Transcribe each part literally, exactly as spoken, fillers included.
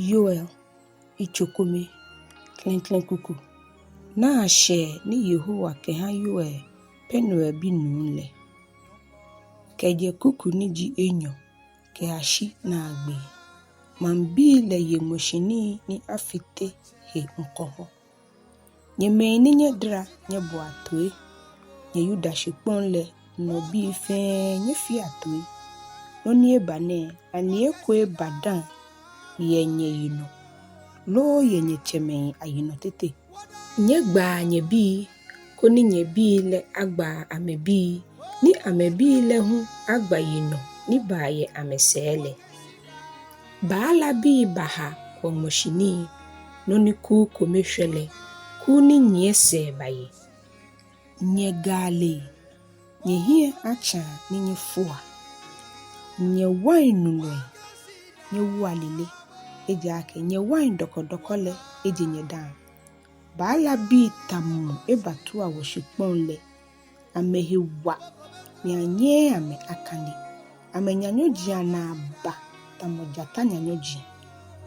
Yoel, yitso kome, klɛŋklɛŋ kuku. Naa shɛɛ ni Yehowa kɛha Yoel, Penuel binuu lɛ. Kɛjɛ kuku ni ji enyɔ kɛyashi naagbee. Maŋbii lɛ ye ŋmɔshi nii ni afite he ŋkɔmɔ. Nyɛ mɛi ni nyɛdara, nyɛboa toi. Nyɛ Yuda shikpɔŋ lɛ nɔ bii fɛɛ, nyɛfea toi. Nɔ ni eba nɛɛ, ani eko eba dã yɛ nyɛyinɔ, loo yɛ nyɛtsɛmɛi ayinɔ tete? Nyɛgbaa nyɛbii, koni nyɛbii lɛ agba amɛbii, ni amɛbii lɛ hu agba yinɔ ni baa yɛ amɛsɛɛ lɛ. Baalabii baha wɔŋmɔshi nii, nɔ ni kuu kome shwɛ lɛ, kuu ni nyiɛ sɛɛ baye. Nyɛ gaalei, nyɛhiɛ atsa ni nyɛfoa. Nyɛ wain nulɔi, nyɛwoa lele, ejaakɛ nyɛ wain dɔkɔdɔkɔ lɛ eje nyɛdaaŋ. Baalabii tamɔ ebatua wɔshikpɔŋ lɛ, amɛhe wa, ni anyɛɛɛ amɛ akane. Amɛnyanyɔji anaa ba tamɔ jata nyanyɔji.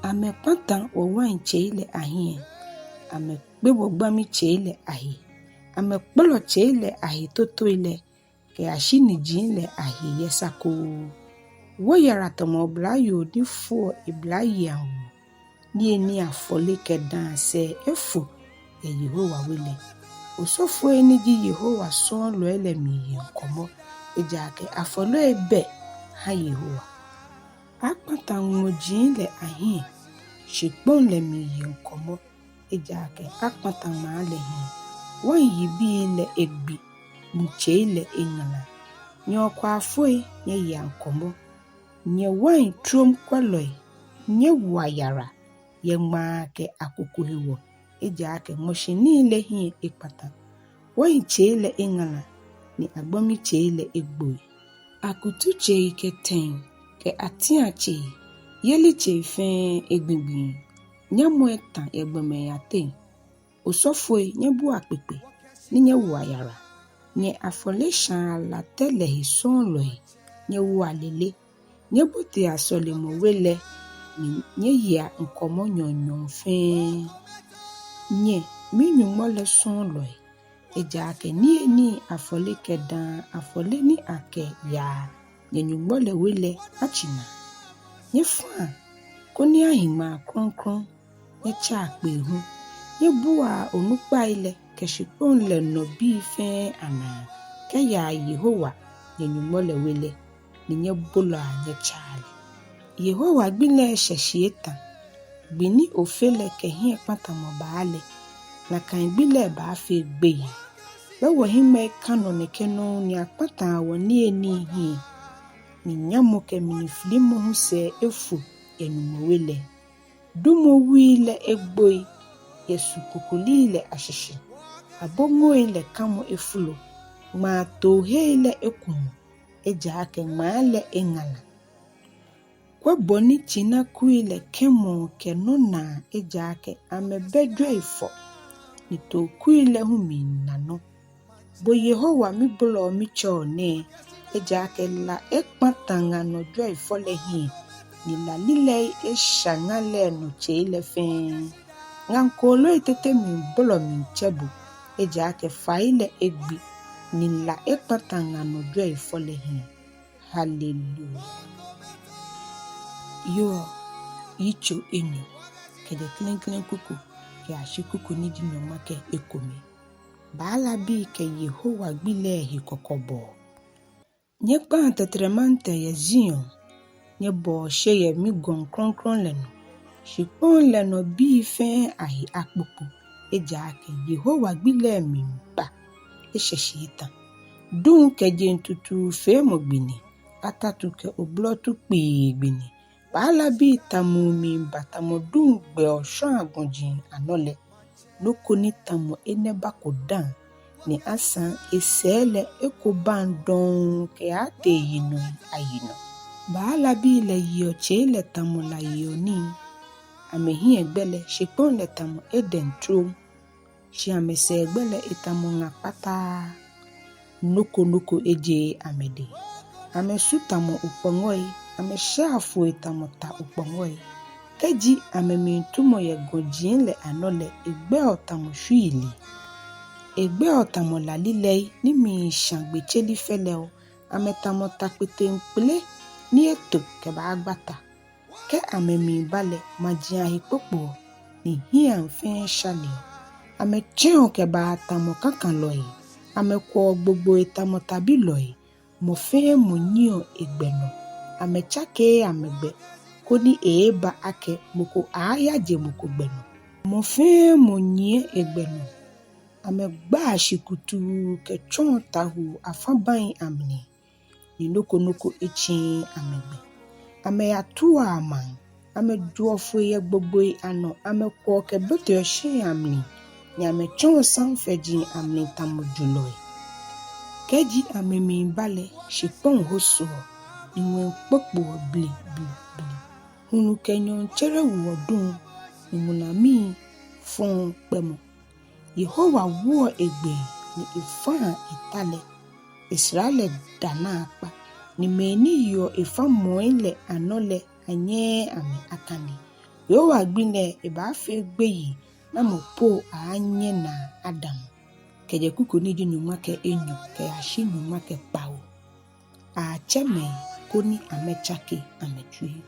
Amɛkpata wɔwain tsei lɛ ahiɛ, amɛkpe wɔgbami tsei lɛ ahe, amɛkpɔlɔ tsei lɛ ahe totoi lɛ, kɛyashi niji lɛ ahe yɛ sakoo. Wɔyara tamɔ oblayoo ni foɔ eblayei awuŋ. Niyenii afɔle kɛ daa sɛɛ efo yɛ Yehowa we lɛ. Osɔfoi ni ji Yehowa sɔɔlɔi lɛ miiye ŋkɔmɔ, ejaakɛ afɔlei bɛ ha Yehowa. Akpata ŋmɔji lɛ ahiɛ, shikpɔŋ lɛ miiye ŋkɔmɔ, ejaakɛ akpata ŋmaa lɛ hiɛ. Wain yibii lɛ egbi, ni tsei lɛ eŋala. Nyɛ okwaafoi, nyɛyea ŋkɔmɔ. Nyɛ wain trom kwɛlɔi, nyɛwoa yara yɛ ŋmaa kɛ akuku hewɔ, ejaakɛ ŋmɔshi nii lɛ hiɛ ekpata. Wain tsei lɛ eŋala, ni agbami tsei lɛ egboi. Akutu tsei kɛ tɛŋ kɛ atia tsei, yeli tsei fɛɛ egbigbii. Nyamɔ eta yɛ gbɔmɛi ateŋ. Osɔfoi, nyɛbua kpekpe, ni nyɛwoa yara. Nyɛ afɔleshaa latɛ lɛ he sɔɔlɔi, nyɛwoa lele. Nyɛbotea sɔlemɔwe lɛ, ni nyɛyea ŋkɔmɔ nyɔɔŋnyɔɔŋ fɛɛ. Nyɛ, mi-Nyɔŋmɔ lɛ sɔɔlɔi, ejaakɛ niyenii afɔle kɛ daa afɔle ni akɛyaa nyɛ-Nyɔŋmɔ lɛ we lɛ atsi naa. Nyɛfaa, koni ahi ŋmaa krɔŋkrɔŋ, nyɛtsɛa kpee hu. Nyɛbuaa onukpai lɛ kɛ shikpɔŋ lɛ nɔ bii fɛɛ anaa kɛyaa Yehowa nyɛ-Nyɔŋmɔ lɛ we lɛ, ni nyɛbolɔa nyɛtsaa lɛ. Yehowa gbi lɛ eshɛ shi eta. Gbi ni Ofe lɛ kɛ hiɛkpatamɔ baa lɛ, nakai gbi lɛ baafee gbeyei. Bɛ wɔhiŋmɛi ka nɔ nɛkɛ nɔŋŋ ni akpataa wɔniyenii hiɛ, ni nyamɔ kɛ mlifilimɔ hu sɛɛ efo yɛ Nyɔŋmɔ we lɛ. Dumɔ wui lɛ egboi yɛ su kukulii lɛ ashishi. Aboŋoi lɛ kamɔ efolo, ŋmaa toohei lɛ ekumɔ, ejaakɛ ŋmaa lɛ eŋala. Kwɛ bɔ ni tsinakui lɛ kɛmɔɔ kɛ nɔnaa, ejaakɛ amɛbɛ jwɛi fɔ, ni tookui lɛ hu miina nɔ. Bo Yehowa mibolɔɔ mitsɛɔ nɛɛ, ejaakɛ la ekpata ŋa nɔ jwɛi fɔ lɛ hiɛ, ni lalilɛi esha ŋa lɛ nɔ tsei lɛ fɛɛ. Ŋa kooloi tete miibolɔ miitsɛ bo, ejaakɛ fai lɛ egbi, ni la ekpata ŋa nɔ jwɛi fɔ lɛ hiɛ. Hallelujah. Yoel, yitso enyɔ, kɛjɛ klɛŋklɛŋ kuku kɛyashi kuku ni ji nyɔŋma kɛ ekome. Baalabii kɛ Yehowa gbi lɛ he kɔkɔbɔɔ. Nyɛkpaa tɛtrɛmantɛrɛ yɛ Zion, nyɛbɔa oshe yɛ migɔŋ krɔŋkrɔŋ lɛ nɔ. Shikpɔŋ lɛ nɔ bii fɛɛ ahe akpokpo, ejaakɛ Yehowa gbi lɛ miiba, eshɛ shi eta. Duŋ kɛ jeŋ tutuu feemɔ gbi ni, atatu kɛ oblɔtu kpii gbi ni. Baalabii ta muu miiba tamɔ duŋ gbɛɔ shɔŋŋ gɔji anɔ lɛ. Nɔ ko ni tamɔ enɛ bako dã, ni asaŋ esɛɛ lɛ eko baŋ dɔŋŋ kɛaatee yinɔi ayinɔ. Baalabii lɛ yeɔ tsei lɛ tamɔ la yeɔ nii. Amɛhiɛgbɛ lɛ, shikpɔŋ lɛ tamɔ Eden trom, shi amɛsɛɛgbɛ lɛ etamɔ ŋa kpataa. Nɔ ko nɔ ko ejeee amɛdɛŋ. Amɛsu tamɔ okpɔŋɔi, amɛshaa foi tamɔ ta okpɔŋɔi. Kɛji amɛmiitumɔ yɛ gɔji lɛ anɔ lɛ, egbɛɔ tamɔ shwiili. Egbɛɔ tamɔ lalilɛi ni miishã gbetseli fɛlɛo. Amɛtamɔ ta kpeteŋkpele ni eto kɛbaagba ta. Kɛ amɛmiiba lɛ, maji ahe kpokpoɔ, ni hiɛiaŋ fɛɛ shaleɔ. Amɛtsɛ̃ɔ kɛbaa tamɔ kãkãlɔi, amɛkwɔɔ gbogboi tamɔ tabilɔi. Mɔ fɛɛ mɔ nyiɛɔ egbɛ nɔ. Amɛtsakeee amɛgbɛ, koni eeeba akɛ mɔ ko aaayaje mɔ ko gbɛ nɔ. Mɔ fɛɛ mɔ nyiɛ egbɛ nɔ. Amɛgbaa shi kutuu kɛtsɔɔ tawuu afabaŋi amli, ni nɔ ko nɔ ko etsiii amɛgbɛ. Amɛyatuaa maŋ, amɛjoɔ foi yɛ gbogboi anɔ, amɛkwɔɔ kɛboteɔ shiai amli, ni amɛtsɔɔ samfɛji amli tamɔ julɔi. Kɛji amɛmiiba lɛ, shikpɔŋ hosoɔ, ni ŋwɛi kpokpoɔ bli bli bli. Hulu kɛ nyɔɔŋtsere woɔ duŋ, ni ŋulamii fɔɔ kpɛmɔ. Yehowa woɔ egbee ni efãa eta lɛ, esra lɛ da naakpa, ni mɛi ni yeɔ efamɔi lɛ anɔ lɛ anyɛɛɛ amɛ akane. Yehowa gbi lɛ ebaafee gbeyei, namɔ po aaanyɛ naa adamɔ? Kɛjɛ kuku ni ji nyɔŋma kɛ enyɔ kɛyashi nyɔŋma kɛ kpawo. Aatsɛ mɛi koni amɛtsake amɛtsui.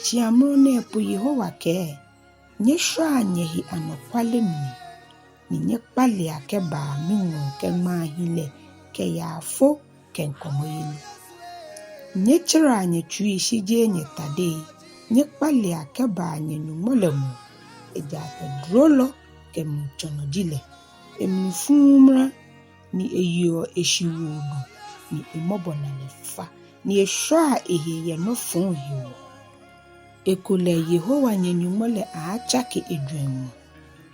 Shi amrɔ nɛɛ po Yehowa kɛɛ, nyɛshwaa nyɛhe anɔkwale mli, ni nyɛkpalea kɛbaa miŋɔɔ kɛ ŋmaahilɛ kɛ yaafo kɛ ŋkɔmɔyeli. Nyɛtsɛrɛa nyɛtsui shi jeee nyɛtadei, nyɛkpalea kɛbaa nyɛ-Nyɔŋmɔ lɛ ŋɔɔ, ejaakɛ durolɔ kɛ mlitsɔlɔ ji lɛ. Emli fuuu mra, ni eyeɔ eshiwoo nɔ, ni emɔbɔnalɛ fa, ni eshwaa ehe yɛ nɔ fɔŋ hewɔ. Ekolɛ Yehowa nyɛ-Nyɔŋmɔ lɛ aaatsake ejwɛŋmɔ,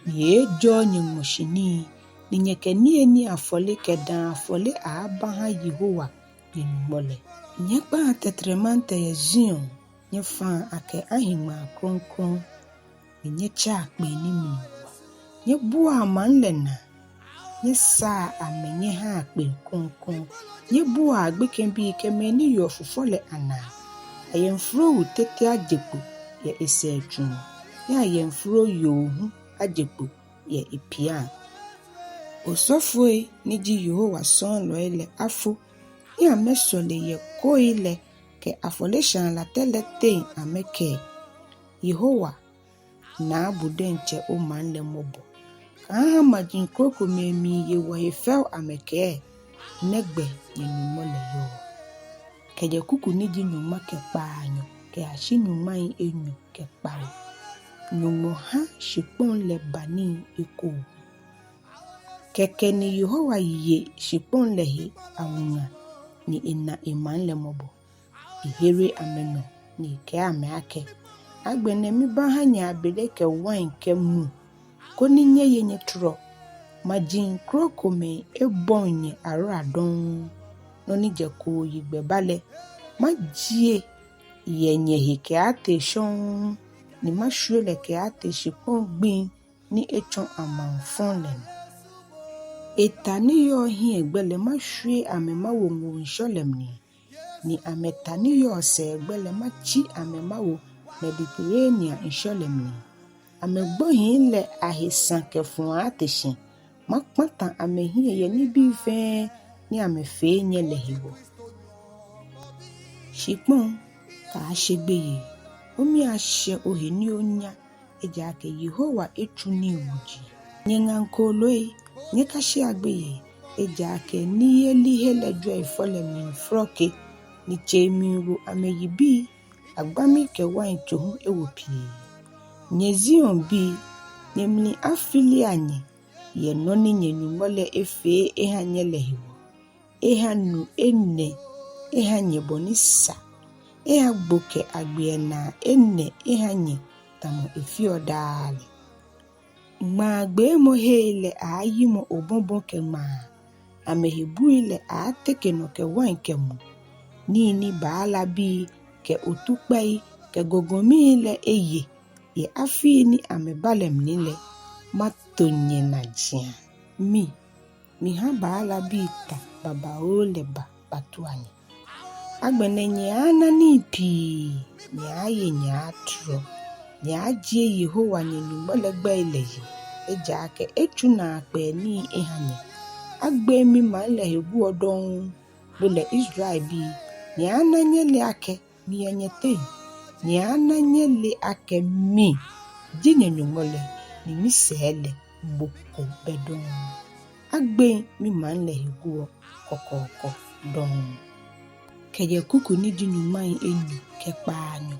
ni eeejɔɔ nyɛŋmɔshi nii, ni nyɛkɛ niyenii afɔle kɛ dãa afɔle aaabaha Yehowa nyɛ-Nyɔŋmɔ lɛ. Nyɛkpaa tɛtrɛmantɛrɛ yɛ Zion, nyɛfaa akɛ ahi ŋmaa krɔŋkrɔŋ, ni nyɛtsɛa kpee ni mli wa. Nyɛbuaa maŋ lɛ naa, nyɛsaa amɛ nyɛhaa kpee krɔŋkrɔŋ. Nyɛbuaa gbekɛbii kɛ mɛi ni yeɔ fufɔ lɛ anaa. Ayɛmforowu tete aje kpo yɛ esɛɛtsuŋ, ni ayɛmforo yoo hu aje kpo yɛ epiaŋ. Osɔfoi ni ji Yehowa sɔɔlɔi lɛ afo, ni amɛsɔle yɛ koi lɛ kɛ afɔleshaa latɛ lɛ teŋ amɛkɛɛ, Yehowa, naa bo diɛŋtsɛ omaŋ lɛ mɔbɔ. Kaaha maji krokomɛi miiye wɔhe fɛo amɛkɛɛ, nɛgbɛ nyɛ-Nyɔŋmɔ lɛ yɔɔ? Kɛjɛ kuku ni ji nyɔŋma kɛ kpaanyɔ kɛyashi nyɔŋmai enyɔ kɛ kpawo. Nyɔŋmɔ ha shikpɔŋ lɛ ba nii ekoŋŋ. Kɛkɛ ni Yehowa ye shikpɔŋ lɛ he awuŋa, ni ena emaŋ lɛ mɔbɔ. Ehere amɛnɔ, ni ekɛɛ amɛ akɛ, agbɛnɛ mibaaha nyɛ abele kɛ wain kɛ mu, koni nyɛye nyɛtɔrɔ. Maji krokomɛi ebɔŋ nyɛ ahora dɔŋŋ. Nɔ ni jɛ kooyigbɛ ba lɛ, majie yɛ nyɛhe kɛaatee shɔŋŋ, ni mashwie lɛ kɛaatee shikpɔŋ gbiŋ ni etsɔ amaŋfɔ lɛ nɔ. Eta ni yɔɔ hiɛgbɛ lɛ mashwie amɛ mawo Ŋoo Ŋshɔ lɛ mli, ni amɛta ni yɔɔ sɛɛgbɛ lɛ matsi amɛ mawo Mediterenia Ŋshɔ lɛ mli. Amɛgbohii lɛ ahe sã kɛ fu aaate shi. Makpata amɛhiɛ yɛ nibii fɛɛ ni amɛfee nyɛ lɛ hewɔ. Shikpɔŋ, kaashe gbeyei. Omii ashɛ ohe ni onya, ejaakɛ Yehowa etsu nii wuji. Nyɛ ŋaŋ kooloi, nyɛkashea gbeyei, ejaakɛ niyelihe lɛ jwɛifɔ lɛ miifrɔke, ni tsei miiwo amɛyibii, agbami kɛ wain tso hu ewo pii. Nyɛ Zion bii, nyɛmli afilia nyɛ yɛ nɔ ni nyɛ-Nyɔŋmɔ lɛ efee eha nyɛ lɛ hewɔ. Eha nu enɛ eha nyɛ bɔ ni sa. Eha gbo kɛ agbiɛnaa enɛ eha nyɛ tamɔ efeɔ daa lɛ. Ŋmaa gbeemɔhei lɛ aaayimɔ obɔbɔ kɛ ŋmaa. Amɛhe bui lɛ aaateke nɔ kɛ wain kɛ mu. Nii ni baalabii kɛ otukpɛi kɛ gɔgɔmii lɛ eye yɛ afii ni amɛba lɛ mli lɛ, mato nyɛ najiaŋ. Mi, miha baalabii ta babaoo lɛ ba batua nyɛ. Agbɛnɛ nyɛaana nii pii, nyɛaaye nyɛaatɔrɔ. nyɛaajie Yehowa nyɛ-Nyɔŋmɔ lɛ gbɛi lɛ yi, ejaakɛ etsu naakpɛɛ nii eha nyɛ. Agbeŋ mimaŋ lɛ he guɔ dɔŋŋ, no lɛ Israelbii, nyɛaana nyɛle akɛ miyɛ nyɛteŋ, nyɛaana nyɛle akɛ mi ji nyɛ-Nyɔŋmɔ lɛ, ni misɛɛ lɛ mɔ ko bɛ dɔŋŋ. Agbeŋ mimaŋ lɛ he guɔ kɔkɔɔkɔ dɔŋŋ. Kɛjɛ kuku ni ji nyɔŋmai enyɔ kɛ kpaanyɔ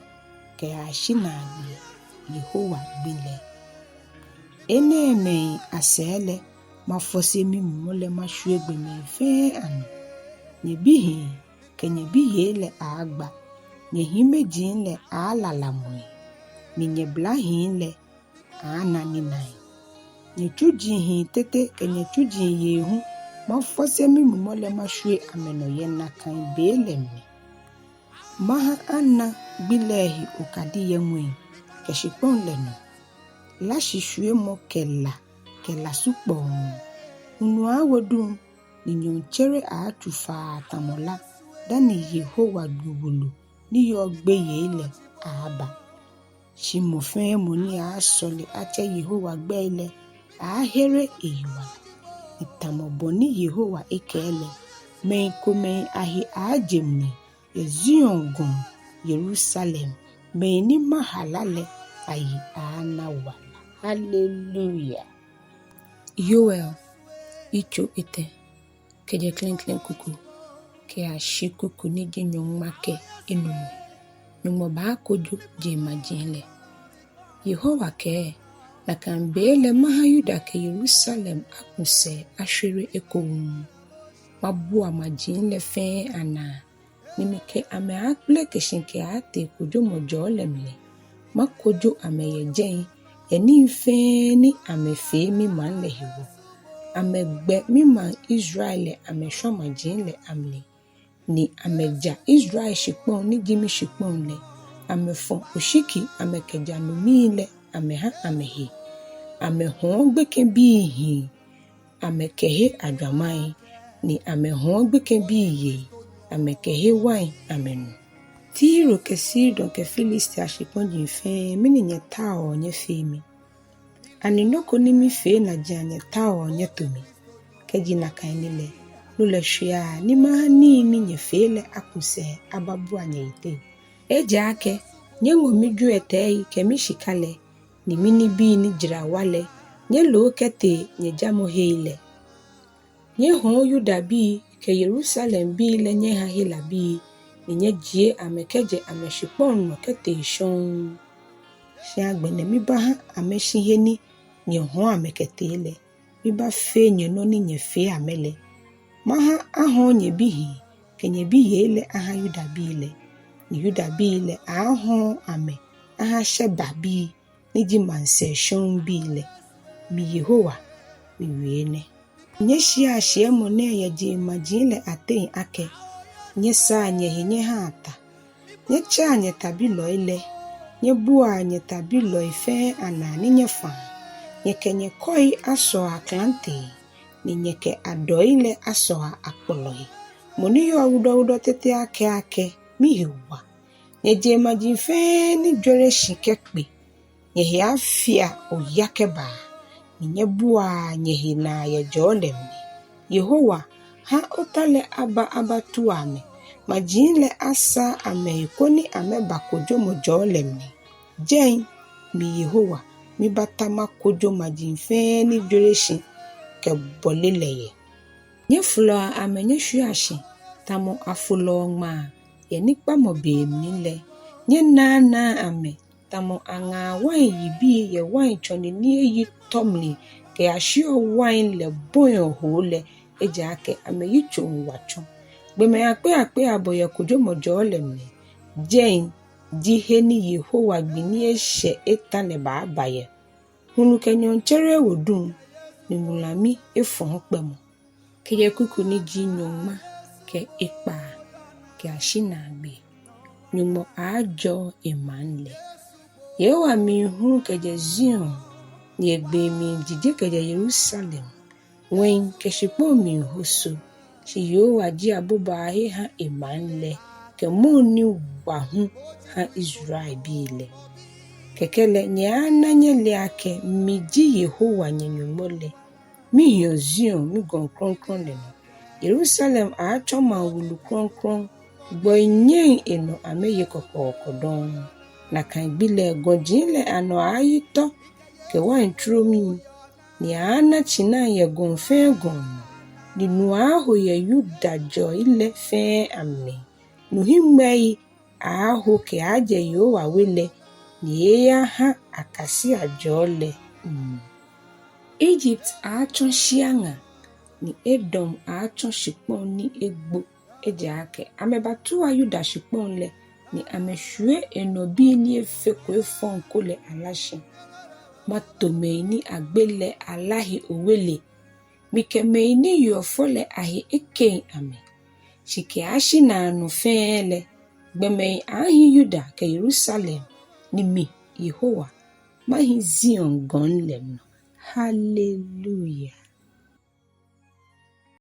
kɛyashi naagbee. Yehowa gbi lɛ. Enɛɛmɛi asɛɛ lɛ, mafɔse mimumɔ lɛ mashwie gbɔmɛi fɛɛ anɔ. Nyɛbihii kɛ nyɛbiyei lɛ aaagba, nyɛhiimeji lɛ aaala lamɔi, ni nyɛblahii lɛ aaana ninaai. Nyɛtsuji hii tete kɛ nyɛtsuji yei hu, mafɔse mimumɔ lɛ mashwie amɛnɔ yɛ nakai be lɛ mli. Maha ana gbi lɛ he okadi yɛ ŋwɛi kɛ shikpɔŋ lɛ nɔ. La shishwiemɔ kɛ la kɛ lasu kpɔŋŋ. Hulu aaawo duŋ, ni nyɔɔŋtsere aaatsu faa tamɔ la, dani Yehowa gbi wulu ni yɔɔ gbeyei lɛ aaaba. Shi mɔ fɛɛ mɔ ni aaasɔle atsɛ Yehowa gbɛi lɛ aaahere eyiwala. Ni tamɔ bɔ ni Yehowa ekɛɛ lɛ, mɛi komɛi ahe aaaje mli yɛ Zion gɔŋ Yerusalem, mɛi ni mahala lɛ ayi aaana wala. Haleluya. Yoel yitso etɛ, kɛjɛ klɛŋklɛŋ kuku kɛyashi kuku ni ji nyɔŋma kɛ enumɔ. Nyɔŋmɔ baakojo jeŋmaji lɛ. Yehowa kɛɛ, nakai be lɛ maha Yuda kɛ Yerusalem aku sɛɛ ashwere ekoŋŋ. Mabua maji lɛ fɛɛ anaa, ni mikɛ amɛ aaakpeleke shi kɛaatee kojomɔ jɔɔ lɛ mli. Makojo amɛ yɛ jɛi, yɛ nii fɛɛ ni amɛfee mimaŋ lɛ hewɔ. Amɛgbɛ mimaŋ Israel lɛ amɛshwa maji lɛ amli, ni amɛja Israel shikpɔŋ ni ji mishikpɔŋ lɛ. Amɛfɔ oshiki amɛkɛja nomii lɛ amɛha amɛhe. Amɛhɔɔ gbekɛbii hii amɛkɛhe ajwamaŋ, ni amɛhɔɔ gbekɛbii yei amɛkɛhe wain amɛnu. Tiro kɛ Sidon kɛ Filistia shikpɔji fɛɛ, mɛni nyɛtaoɔ nyɛfee mi? Ani nɔ ko ni mifee najiaŋ nyɛtaoɔ nyɛto mi? Kɛji nakai ni lɛ, no lɛ shwiaa ni maha nii ni nyɛfee lɛ aku sɛɛ ababua nyɛyiteŋ. Ejaakɛ nyɛŋɔ mijwiɛtɛi kɛ mishika lɛ, ni minibii ni jara wa lɛ, nyɛloo kɛtee nyɛjamɔhei lɛ. Nyɛhɔɔ Yudabii kɛ Yerusalembii lɛ nyɛha Helabii, ni nyɛjie amɛ kɛjɛ amɛshikpɔŋ nɔ kɛtee shɔŋŋ. Shi agbɛnɛ mibaaha amɛshi he ni nyɛhɔɔ amɛ kɛtee lɛ. Mibaafee nyɛ nɔ ni nyɛfee amɛ lɛ. Maha ahɔɔ nyɛbihii kɛ nyɛbiyei lɛ aha Yudabii lɛ, ni Yudabii lɛ aahɔɔ amɛ aha Shebabii ni ji maŋsɛɛ shɔŋŋ bii lɛ. Mi Yehowa miwie nɛ. Nyɛshiɛa shiɛmɔ nɛɛ yɛ jeŋmaji lɛ ateŋ akɛ, nyɛsaa nyɛhe nyɛhaa ta. Nyɛtsɛa nyɛtabilɔi lɛ, nyɛbuaa nyɛtabilɔi fɛɛ anaa ni nyɛfaa. Nyɛkɛ nyɛkɔi asɔa klantei, ni nyɛkɛ adɔi lɛ asɔa akplɔi. Mɔ ni yɔɔ wudɔwudɔ tete akɛɛ akɛ, mihe wa. Nyɛ jeŋmaji fɛɛ ni jwere shi kɛkpe, nyɛhe afea oya kɛbaa, ni nyɛbuaa nyɛhe naa yɛ jɔɔ lɛ mli. Yehowa, ha ota lɛ aba abatua amɛ. Maji lɛ asaa amɛhe koni amɛba kojomɔ jɔɔ lɛ mli. Jɛi, mi Yehowa, mibaata makojo maji fɛɛ ni jwere shi kɛbɔle lɛ yɛ. Nyɛfolɔa amɛ nyɛshwiea shi tamɔ afolɔɔ ŋmaa yɛ nikpamɔ be mli lɛ. Nyɛnaanaa amɛ tamɔ aŋaa wain yibii yɛ wain tsɔne ni eyi tɔ mli kɛyashiɔ wain lɛ bɔiɔ hoo lɛ, ejaakɛ amɛyitsoŋ wa tsɔ. Gbɔmɛi akpei akpei abɔ yɛ kojomɔ jɔɔ lɛ mli. Jɛi ji he ni Yehowa gbi ni eshɛ eta lɛ baaba yɛ. Hulu kɛ nyɔɔŋtsere ewo duŋ, ni ŋulami efɔɔ kpɛmɔ. Kɛjɛ kuku ni ji nyɔŋma kɛ ekpaa kɛyashi naagbee. Nyɔŋmɔ aajɔɔ emaŋ lɛ. Yehowa miihuu kɛjɛ Zion, ni egbee miijije kɛjɛ Yerusalem. Ŋwɛi kɛ shikpɔŋ miihoso, shi Yehowa ji abobaahe ha emaŋ lɛ, kɛ mɔɔ ni wa hu ha Israelbii lɛ. Kɛkɛ lɛ nyɛaana nyɛle akɛ mi ji Yehowa nyɛ-Nyɔŋmɔ lɛ. Mihiɔ Zion, migɔŋ krɔŋkrɔŋ lɛ nɔ. Yerusalem aaatsɔ maŋ wulu krɔŋkrɔŋ. Gbɔi nyɛŋ enɔ amɛye kɔkɔɔkɔ dɔŋŋ. Nakai gbi lɛ gɔji lɛ anɔ aaayi tɔ kɛ wain tromi, ni aaana tsinai yɛ gɔŋ fɛɛ gɔŋ nɔ, ni nu aaaho yɛ Yuda jɔi lɛ fɛɛ amli. Nuhiŋmɛi aaaho kɛaajɛ Yehowa we lɛ, ni eeeyaha Akasia Jɔɔ lɛ mli. Egypt aaatsɔ shiaŋa, ni Edom aaatsɔ shikpɔŋ ni egbo, ejaakɛ amɛbatua Yuda shikpɔŋ lɛ, ni amɛshwie enɔ bii ni efeko efɔŋ ko lɛ alá shi. Mato mɛi ni agbe lɛ alá he owele. Mikɛ mɛi ni yeɔ fɔ lɛ ahe ekeŋ amɛ. Shi kɛyashi naanɔ fɛɛ lɛ, gbɔmɛi aaahi Yuda kɛ Yerusalem, ni mi, Yehowa, mahi Zion gɔŋ lɛ nɔ. Haleluya!